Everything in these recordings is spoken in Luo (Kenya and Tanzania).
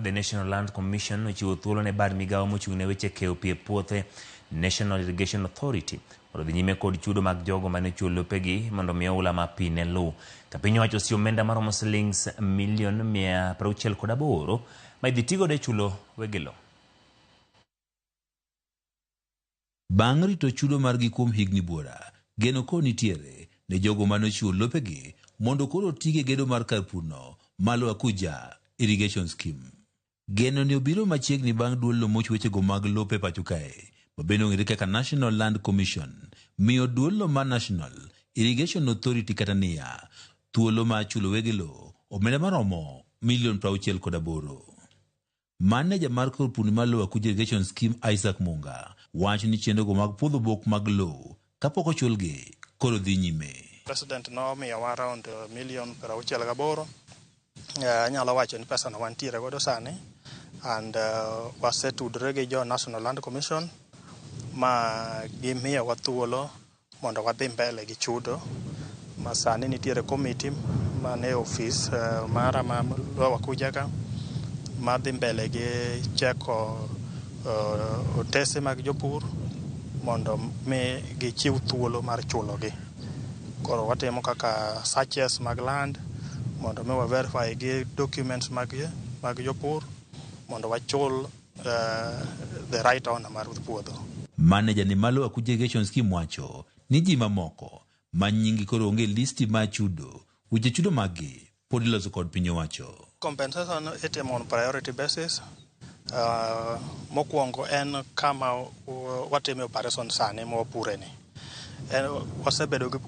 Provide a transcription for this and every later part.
The National Land Commission ochiwo thuolo ne bad migawo mochung' ne weche keyo pi e puothe, National Irrigation Authority, mondo odhi nyime kod chudo mag jogo mane ochiwo lopegi mondo mi oula ma pi ne luw. Ka piny owacho osiyo omenda maromo silings milion 68 ma idhi tigodo e chulo wege lowo. Bang' rito chudo margi kuom higni buora, geno koro nitiere ne jogo mane ochiwo lopegi mondo koro otige gedo mar kar purno ma Lower Kuja Irrigation Scheme. Geno ni obiro machiegni bang' duol no moch wechego mag lope pacho kae, ma bende ong'ere kaka National Land Commission, miyo duol no mar National Irrigation Authority kata NIA thuolo mar chulo wege lowo omenda maromo milion 68. Maneja mar kor pur mar Lower Kuja Irrigation Scheme Isaac Munga wacho ni chenrogo mag puodho bok mag lowo kapok ochulgi koro dhi nyime. President nomiyowa around milion 68. Anyalo wacho ni pesa no wantiere godo sani and wasetudore gi jo National Land Commission ma gimiyowa thuolo mondo wadhi mbele gi chudo ma sani nitiere committee mane ofis mara ma Lower Kuja ka madhi mbele gi cheko otese mag jopur mondo mi gichiw thuolo mar chulogi. Koro watimo kaka searches mag land mondo mi wa verify gi documents mag jopur mondo wachul the right owner mar puodho. Maneja ni mar Lower Kuja Irrigation Scheme wacho ni ji mamoko ma nyingi koro onge listi mar chudo, weche chudo maggi pod iloso kod piny owacho. Compensation itimo on priority basis. Mokwongo en kama watime operation sani ma wapure ni. Wasebedo gi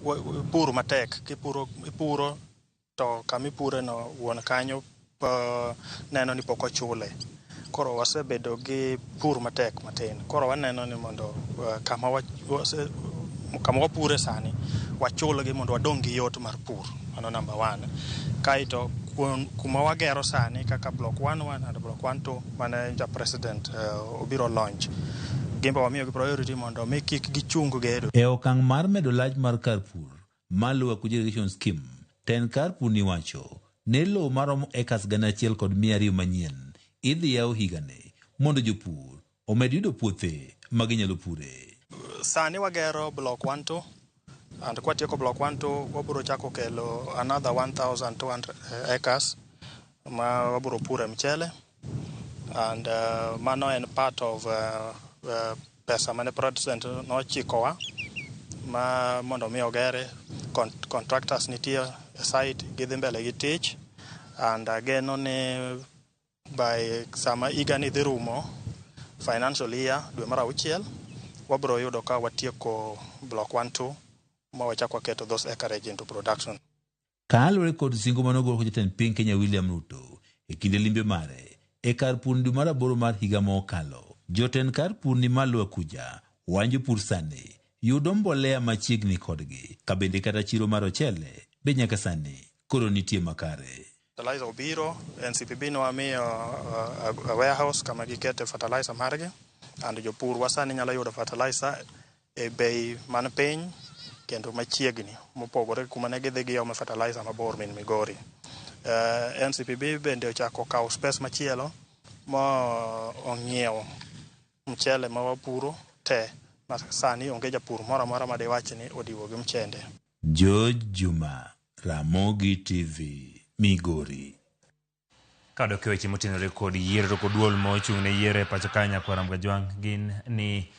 pur matek, kipuro ipuro to kama ipure no wuon kanyo neno ni pok ochule. Koro wasebedo gi pur matek matin. Koro waneno ni mondo kama wapure sani wachulgi mondo wadong' gi yot mar pur. Mano number one. Kaeto kuma wagero sani kaka block 1-1 and block 1-2 mane ja president obiro launch. Gimbe wamiyogi priority mondo mi kik gichung gedo. E okang' mar medo lach mar kar pur mar Lower Kuja Irrigation Scheme, tend kar pur ni wacho ne lowo maromo acres 1200 manyien idhi yaw higani mondo jopur omed yudo puothe ma ginyalo pure. Sani wagero block 1-2 and kwatieko block 1-2 wabiro chako kelo another 1200 acres ma wabiro pure mchele and mano en part of pesa mane president nochikowa ma mondo mi ogere. Contractors nitie e site, gidhi mbele gi tich and ageno ni by sama higa ni dhi rumo, financial year dwe mar auchiel, wabiro yudo ka watieko block 1-2 ma wachako waketo those acreage into production. Kaluwore kod singo manogol kod jatend piny Kenya William Ruto e kinde limbe mare e kar pur dwe mar aboro mar higa mokalo, jotend kar pur ni mar Lower Kuja wacho jopur sani yudo mbolea machiegni kodgi, ka bende kata chiro mar ochele be nyaka sani koro nitie makare. Fertilizer obiro, NCPB nowamiyo a warehouse kama gikete fertilizer margi and jopur wa sani nyalo yudo fertilizer e bei man piny kendo machiegni mopogore kuma ne gidhi giome fertilizer mabor min Migori. NCPB bende ochako kawo space machielo ma ong'iewo mchele ma wapuro te ma sani onge japur moro amora madiwach ni odiwo gi mchende. George Juma, Ramogi TV, Migori. Kadok e weche motenore kod yiero to kod duol mochung' ne yiero e pacho ka nyakwar Kajwang' gin ni